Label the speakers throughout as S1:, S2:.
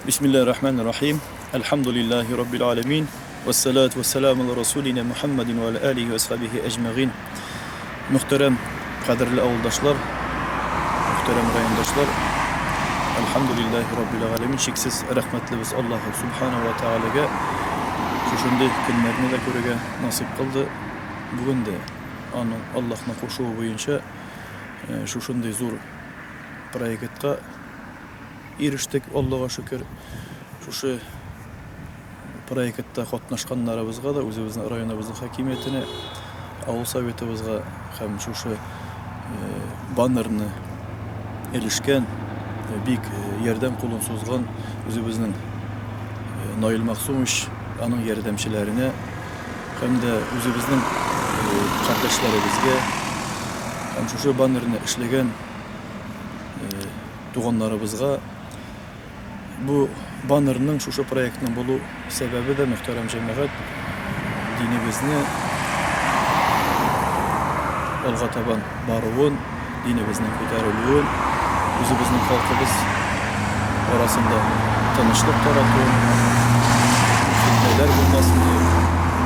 S1: Бисмиллаһир рахманир рахим. Әлхәмдүлиллаһи раббил аламин. Вассалату вассаламу аля расулина Мухаммадин ва аля алихи ва асхабихи әҗмәгыйн. Мөхтәрәм, кадерле авылдашлар, мөхтәрәм райондашлар, Әлхәмдүлиллаһи раббил аламин. Чиксез рәхмәтлебез Аллаһу субхана ва таалагә. Шушындый көннәрне дә күрергә насыйп кылды. Бүген дә аның Аллаһның кушуы буенча шушындый зур проектка ирештек, Аллага шөкер. Шушы проектта катнашканнарыбызга да, үзебезнең районыбызның хакимиятенә, авыл советыбызга һәм шушы баннерны элешкән, бик ярдәм кулын сузган үзебезнең Наил Мәгъсумович, аның ярдәмчеләренә һәм дә үзебезнең кардәшләребезгә һәм шушы баннерны эшләгән туганнарыбызга. Бу баннерның, шушы проектның булу сәбәбе дә, мөхтәрәм җәмәгать, динебезне алга табан баруын, динебезнең күтәрелүен, үзебезнең халкыбыз арасында тынычлык таратуын, фитнәләр булмасын дип,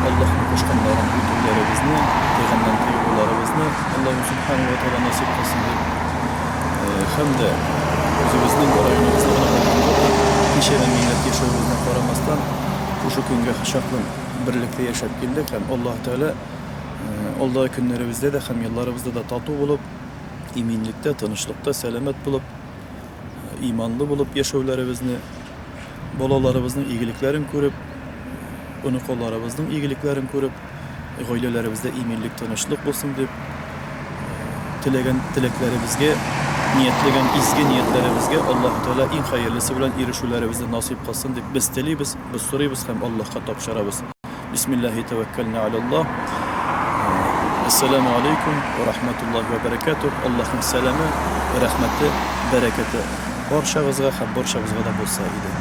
S1: Аллаһның кушканнарын үтүләребезне, тыйганнан тыелуларыбызны Аллаһу Субхану ва Тәгалә насыйп кылсын дип, һәм дә үзебезнең районыбызны гына алганда да, ничәмә милләт яшәвебезнә карамастан, шушы көнгә чаклы берлектә яшәп килдек һәм Аллаһ Тәгалә алдагы көннәребездә дә һәм елларыбызда да тату булып, иминлектә, тынычлыкта, сәламәт булып, иманлы булып яшәүләребезне, балаларыбызның игелекләрен күреп, оныкаларыбызның игелекләрен күреп, гаиләләребездә иминлек, тынычлык булсын дип, теләгән теләкләребезгә, ниятләгән изге ниятләребезгә Аллаһ Тәгалә иң хәерлесе белән ирешүләребезне насыйп кылсын дип без телибез, без сорыйбыз һәм Аллаһка тапшырабыз. Бисмиллаһи тәвәккәлнә алаллаһ. Әссәламү алейкум ва рахматуллаһи ва бәрәкәтүһ. Аллаһның сәламе, рәхмәте, бәрәкәте барчагызга һәм барчабызга да булса иде.